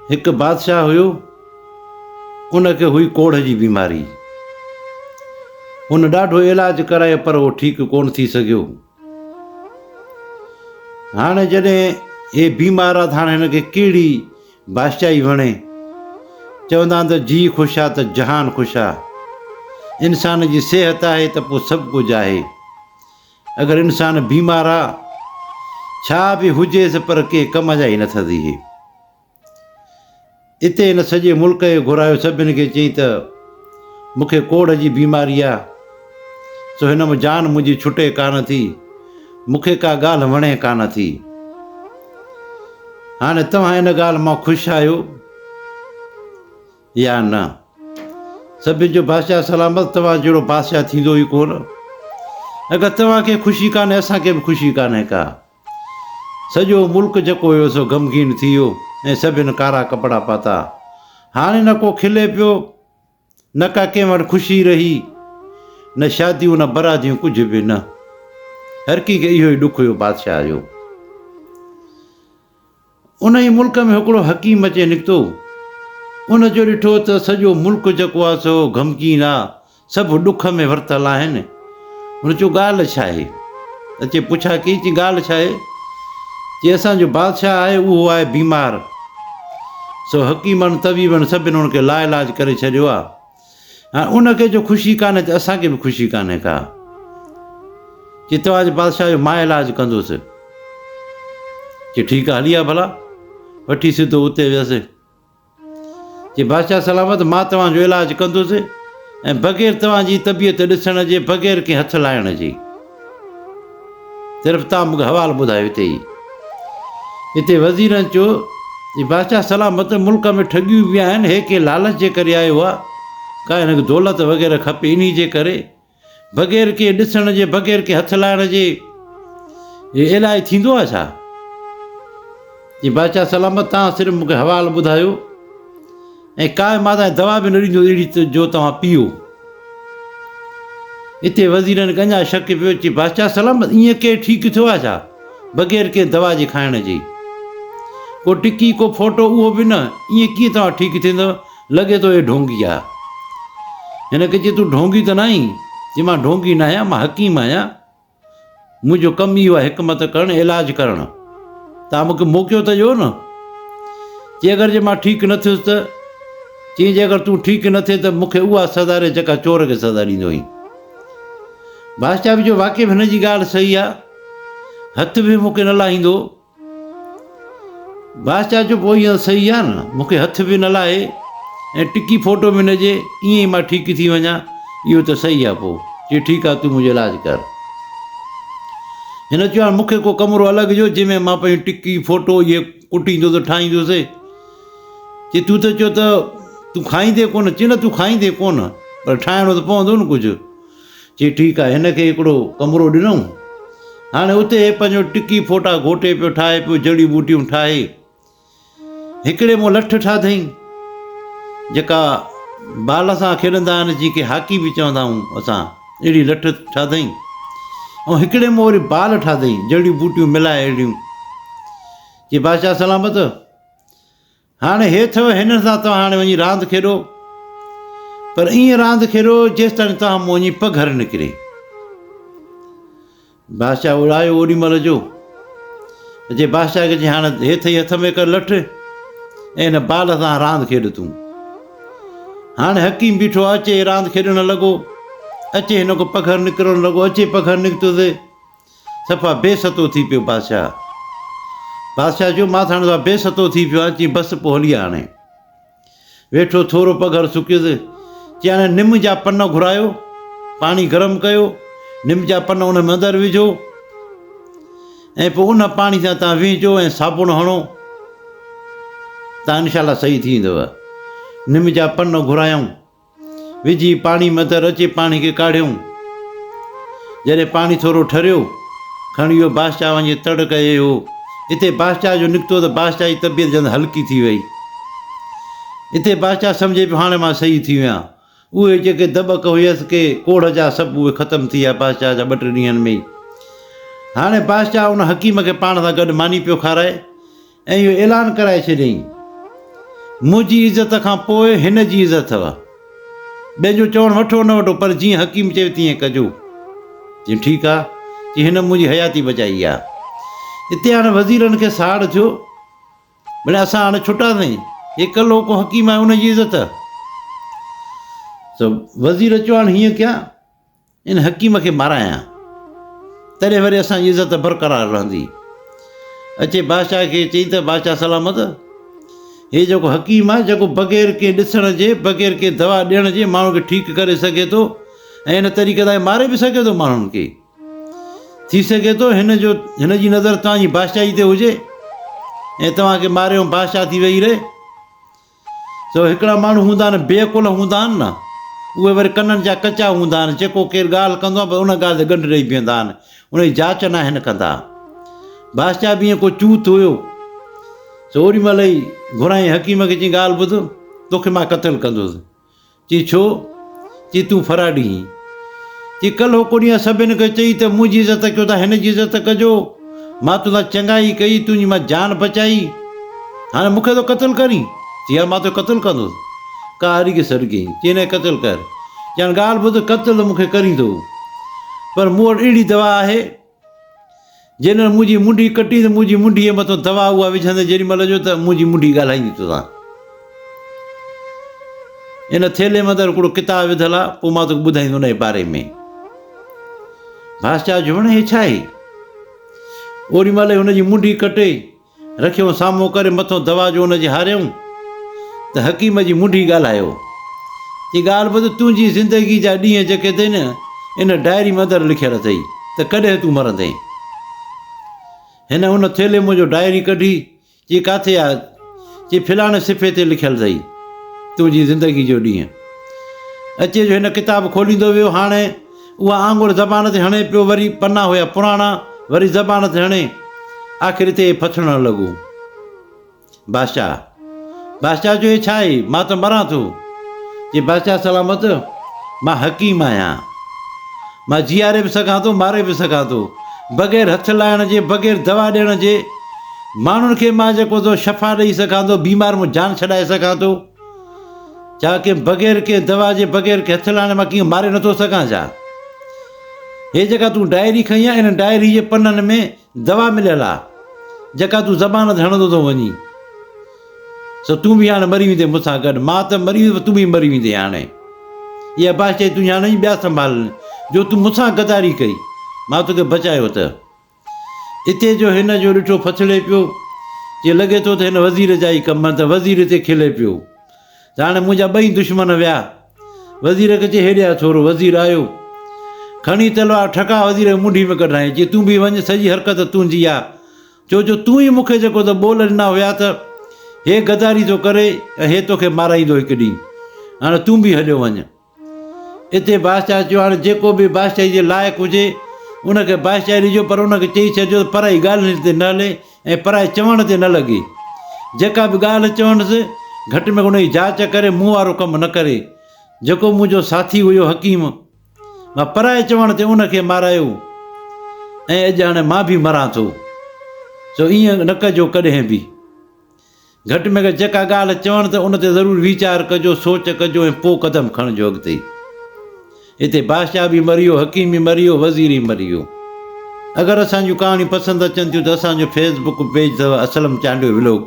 هڪ بادشاهه هيو، ان کي هئي ڪوڙهه جي بيماري. هن ڏاڍو علاج ڪرايو پر اهو ٺيڪ ڪونه ٿي سگهيو. هاڻي جڏهن هي بيمار آ ته هاڻي هن کي ڪهڙي بادشاهي وڻي؟ چوندا آهن ته جيء خوش آ ته جهان خوش آ. انسان جي صحت آهي ته پوء سڀ ڪجهه آهي. اگر انسان بيمار آ، ڇا به هجيس پر ڪنهن ڪم جا ئي نه ٿس اهي. اتي هن سڄي ملڪ کي گهرايو سڀن کي چيائين ته مون کي ڪوڙهه جي بيماري آ، سو هن مان جان منهنجي ڇٽي ڪانه ٿي، مون کي ڪا ڳالهه وڻي ڪانه ٿي. هاڻي توهان ان ڳالهه مان خوش آهيو؟ يا نه؟ سڀن چيو، بادشاهه سلامت، توهان جهڙو بادشاهه ٿيندو ئي ڪونه. اگر توهان کي خوشي ڪانهي، اسان کي به خوشي ڪانهي ڪا. سڄو ملڪ جيڪو هيو سو غمگين ٿي ويو ۽ سڀن ڪارا ڪپڙا پاتا. هاڻي نه ڪو کلي پيو، نه ڪا ڪنهن وٽ خوشي رهي، نه شاديون نه براديون ڪجهه به نه. هر ڪنهن کي اهو ئي ڏک هيو بادشاهه جو. انهيء ملڪ ۾ هڪڙو حڪيم اچي نڪتو. ان جو ڏٺو ته سڄو ملڪ جيڪو آهي سو غمگين آ، سڀ ڏک ۾ ورتل آهن. هن چيو ڳالهه ڇا آهي؟ اچي پڇا ڪئي، چي ڳالهه ڇا آهي؟ چي اسان جو بادشاهه آهي اهو آهي بيمار. سو حڪيمن طبيبن سڀن ان کي لاعلاج ڪري ڇڏيو آ. هاڻ ان کي جو خوشي ڪانهي ته اسان کي به خوشي ڪانهي ڪا. چي توهان جي بادشاهه جو مان علاج ڪندس. چي ٺيڪ آ هلي آ ڀلا. وٺي سڌو اتي ويس. چي بادشاهه سلامت مان توهان جو علاج ڪندس ۽ بغير توهان جي طبيعت ڏسڻ جي بغير ڪنهن هٿ لائڻ جي. صرف توهان مون کي حوال ٻڌايو اتي ئي. اتي وزيرن چيو، جي بادشاهه سلامت ملڪ ۾ ٺڳيون به آهن، هي ڪنهن لالچ جي ڪري آيو آهي، ڪا هن کي دولت وغيره کپي انهي جي ڪري، بغير ڪنهن ڏسڻ جي، بغير ڪنهن هٿ لائڻ جي هي علاج ٿيندو آهي ڇا؟ جي بادشاهه سلامت توهان صرف مون کي حوال ٻڌايو. ۽ ڪا مان توهان کي دوا به نه ڏيندس اهڙي ته جو توهان پيئو. اتي وزيرن کي اڃا شڪ پيو، چي بادشاهه سلامت ائين ڪير ٺيڪ ٿيو آهي ڇا، بغير ڪنهن دوا جي کائڻ جي؟ ڪو ٽڪي ڪو ڦوٽو اهو به نه، ائين ڪيئن توهان ٺيڪ ٿيندؤ؟ لڳي ٿو هي ڍونگي آهي. هن کي چي تون ڍونگي ته ناهين؟ چي مان ڍونگي ناهيان، مان حڪيم آهيان. منهنجو ڪم اهو آهي حڪمت ڪرڻ، علاج ڪرڻ. توهان مون کي موقعو ته ڏيو نه. چي اگر جي مان ٺيڪ نه ٿيس ته؟ چيائين جي اگر تون ٺيڪ نه ٿئين ته مون کي اها سزا ڏي جيڪا چور کي سزا ڏيندو آهين. بادشاهه به چيو واقعي به هن جي ڳالهه صحيح آهي. هٿ به مون کي نه لاهيندو. بادشاهه چيو پوء اها صحيح آهي نه، مون کي هٿ به نه لاهي ۽ ٽڪي ڦوٽو به نه ڏي، ائين ئي مان ٺيڪ ٿي وڃان، اهو ته صحيح آهي. پوء چيو ٺيڪ آهي تون منهنجو علاج ڪر. هن چيو هاڻي مون کي ڪو ڪمرو الڳ ڏيو جنهن ۾ مان پنهنجون ٽڪي ڦوٽو اهي ڪٽيندس ٺاهيندس. چي تون ته چيو ته تون کائيندين ڪونه، چي نه تون کائيندين ڪونه پر ٺاهڻو ته پوندو نه ڪجهه. چي ٺيڪ آهي، هن کي هڪڙو ڪمرو ڏنائون. هاڻي اتي هي پنهنجو ٽڪي ڦوٽا گهوٽي پيو ٺاهي پيو جڙي ٻوٽيون ٺاهي. هڪڙي مون لٺ ٺاڌئين، جيڪا بال سان کيڏندا آهن، جنهن کي هاڪي به چوندا آهيون اسان، اهڙي لٺ ٺاڌئين. ۽ هڪڙي مون وري بال ٺاڌئين، جڙيون ٻوٽيون ملائي اهڙيون. چي بادشاهه سلامت! هاڻي هي اٿو، هنن سان توهان هاڻي وڃي راند کيڏو، پر ائين راند کيڏو جيستائين توهان مان وڃي پگهر نڪري. بادشاهه اڙايو اوڏي مهل جو اچي بادشاهه کي چي هاڻي هي اٿئي هٿ ۾ ڪر لٺ ۽ هن بال سان راند کيڏ تون. هاڻي حڪيم بيٺو اچي راند کيڏڻ لڳو، اچي هن کان پگهر نڪرڻ لڳو، اچي پگهر نڪتو ته صفا بي ستو ٿي پيو بادشاهه. بادشاهه چيو، مان ته هاڻي صفا بي ستو ٿي پيو آهيان. چيائين، بس پوء هلي آ هاڻي. ويٺو ٿورو پگهر سڪيس. چيائين، هاڻي نم جا پن گهرايو، پاڻي گرم ڪيو، نم جا پن ان ۾ اندر وجهو ۽ پوء ان پاڻي سان توهان وهنجو ۽ صابڻ هڻو، توهان انشاء الله صحيح ٿي ويندؤ. نم جا پن گهرايائون. وجهي پاڻي مٿان رچي پاڻي کي ڪاڙهيائون. جڏهن پاڻي ٿورو ٺريو، کڻي اهو بادشاهه وڃي تڙ ڪيئي هو. اتي بادشاهه جو نڪتو ته بادشاهه جي طبيعت ڄڻ هلڪي ٿي وئي. اتي بادشاهه سمجهي پيو هاڻي مان صحيح ٿي ويان. اهي جيڪي دٻڪ هيس ڪي ڪوڙهه جا سڀ اهي ختم ٿي ويا بادشاهه جا ٻه ٽي ڏينهن ۾ ئي. هاڻي بادشاهه ان حڪيم کي پاڻ سان گڏ ماني پيو کارائي. ۽ اهو اعلان ڪرائي ڇڏيائين. منهنجي عزت کان پوء هن جي عزت اٿو. ٻين جو چوڻ وٺو نه وٺو پر جيئن حڪيم چوي تيئن ڪجو. چيم ٺيڪ آ. چي هن منهنجي حياتي بچائي آ. اتي هاڻي وزيرن کي ساڙ ٿيو. ڀلا اسان هاڻي ڇٽاسين. هي ڪلهو ڪو حڪيم آهي ان جي عزت. سو وزير چيو هاڻي هيئن ڪيان. ان حڪيم کي مارايان، تڏهن وري اسان جي عزت برقرار رهندي. اچي بادشاهه کي چئي ته بادشاهه سلامت، هي جيڪو حڪيم آهي، جيڪو بغير ڪنهن ڏسڻ جي، بغير ڪنهن دوا ڏيڻ جي ماڻهن کي ٺيڪ ڪري سگهي ٿو ۽ ان طريقي سان ماري به سگهي ٿو ماڻهن کي. ٿي سگهي ٿو هن جو هن جي نظر توهان جي بادشاهي تي هجي ۽ توهان کي ماري ۽ بادشاهه ٿي ويهي رهي. سو هڪڙا ماڻهو هوندا آهن بي عقل هوندا آهن نه اهي وري ڪنن جا ڪچا هوندا آهن جيڪو ڪير ڳالهه ڪندو آهي بس ان ڳالهه تي ڳنڍ ڏئي بيهندا آهن ان جي جاچ ناهن ڪندا. بادشاهه به ائين ڪو چوت هيو سو اوڏي مهل ئي گهرايائين حڪيم کي چيائين ڳالهه ٻڌ توکي مان قتل ڪندس. چي ڇو؟ چي تون فراڊي هين. چي ڪلهه هڪ ڏينهن سڀن کي چئي ته منهنجي عزت ڪيو ٿا هن جي عزت ڪجو. مان تو سان چڱائي ڪئي، تنهنجي مان جان بچائي. هاڻي مون کي ٿو قتل ڪرين؟ چي ها مان توکي قتل ڪندس. ڪاهري کي سڏ ڪيائين. چي هن کي قتل ڪر. چي هاڻي ڳالهه ٻڌ قتل ته مون کي ڪرين ٿو پر مون وٽ اهڙي دوا آهي. جنھن منھنجي منڍي ڪٽي ته منھنجي منڍيء مٿان دوا اها وجھندين جيڏي مھل جو ته منھنجي منڍي ڳالھائيندي توسان. ان ٿيلھي ۾ اندر ھڪڙو ڪتاب وڌل آ، پوء مان توکي ٻڌائيندس ان جي باري ۾. بادشاھه چيو، ڀيڻ هي ڇا آھي؟ اوڏي مھل ئي ھن جي منڍي ڪٽي. رکيو سامهون ڪري مٿو دوا جو ان جي هاريائون ته حڪيم جي منڍي ڳالهايو. چي ڳالهه ٻڌ تنهنجي زندگي جا ڏينهن جيڪي اٿئي نه ان ڊائري ۾ اندر لکيل اٿئي ته ڪڏهن تون مرندين. هن ان ٿيلهي منهنجو ڊائري ڪڍي چي ڪاٿي آ؟ چي فلاڻي صفحي تي لکيل اٿئي تنهنجي زندگي جو ڏينهن. اچي جو هن ڪتاب کوليندو ويو هاڻي اها آڱر زبان تي هڻي پيو وري پنا هيا پراڻا وري زبان تي هڻي آخر اتي ڦٿڙڻ لڳو. بادشاهه! بادشاهه چيو هي ڇا آهي؟ مان ته مران ٿو. چي بادشاهه سلامت مان حڪيم آهيان. مان جيئاري به سگهان ٿو ماري به سگهان ٿو. بغير هٿ لائڻ جي بغير دوا ڏيڻ جي ماڻهن کي مان جيڪو ٿو شفا ڏئي سگهان ٿو بيمار مون جان ڇڏائي سگهان ٿو. ڇا ڪنهن بغير ڪنهن دوا جي بغير ڪنهن هٿ لاڻي مان ڪيئن ماري نٿو سگهان ڇا؟ هي جيڪا تون ڊائري کنئي آهي ان ڊائري جي پنن ۾ دوا مليل آهي جيڪا تون زبان تي هڻندو ٿو وڃين سو تون به هاڻي مري ويندين مون سان گڏ مان ته مري ويندس پر تون به مري ويندين هاڻي اها بادشاهي تنهنجي هاڻي ٻيا سنڀالن جو تون مون سان غداري ڪئي مان توکي بچايو ته اتي جو هن جو ڏٺو ڦٿڙي پيو، چي لڳي ٿو ته هن وزير جا ئي ڪم آهن ته وزير اتي کلي پيو ته هاڻي منهنجا ٻئي دشمن ويا. وزير کي چي هيڏي آ ٿورو، وزير آيو. کڻي تلوار ٺڪا وزير کي منڍي ۾ ڪڍرائين، چي تون به وڃ سڄي حرڪت تنهنجي آ، ڇو جو تون ئي مون کي جيڪو ته ٻول ڏنا هيا ته هي غداري ٿو ڪري ۽ هي توکي مارائيندو هڪ ڏينهن، هاڻي تون به هليو وڃ. اتي بادشاهه چيو، هاڻي جيڪو به بادشاهي جي لائق هجي، ان کي بادشاهي ڏجو، پر ان کي چئي ڇڏجو ته پرائي ڳالهين تي نه هلي ۽ پرائي چوڻ تي نه لڳي. جيڪا به ڳالهه چونس، گهٽ ۾ گهٽ ان جي جاچ ڪري، مون وارو ڪم نه ڪري. جيڪو منهنجو ساٿي هيو حڪيم، مان پرائي چوڻ تي ان کي مارايو ۽ اڄ هاڻي مان به مران ٿو. سو ائين نه ڪجو ڪڏهن به. گهٽ ۾ گهٽ جيڪا ڳالهه چوڻ ته ان تي ضرور ويچار ڪجو، سوچ ڪجو ۽ پوء قدم کڻجو اڳتي. هتي بادشاهه به مري ويو، حڪيم به مري ويو، وزير به مري ويو. اگر اسان جون ڪهاڻيون پسند اچن ٿيون ته اسان جو فيس بڪ پيج اٿو اسلم چانڊيو ولوگ.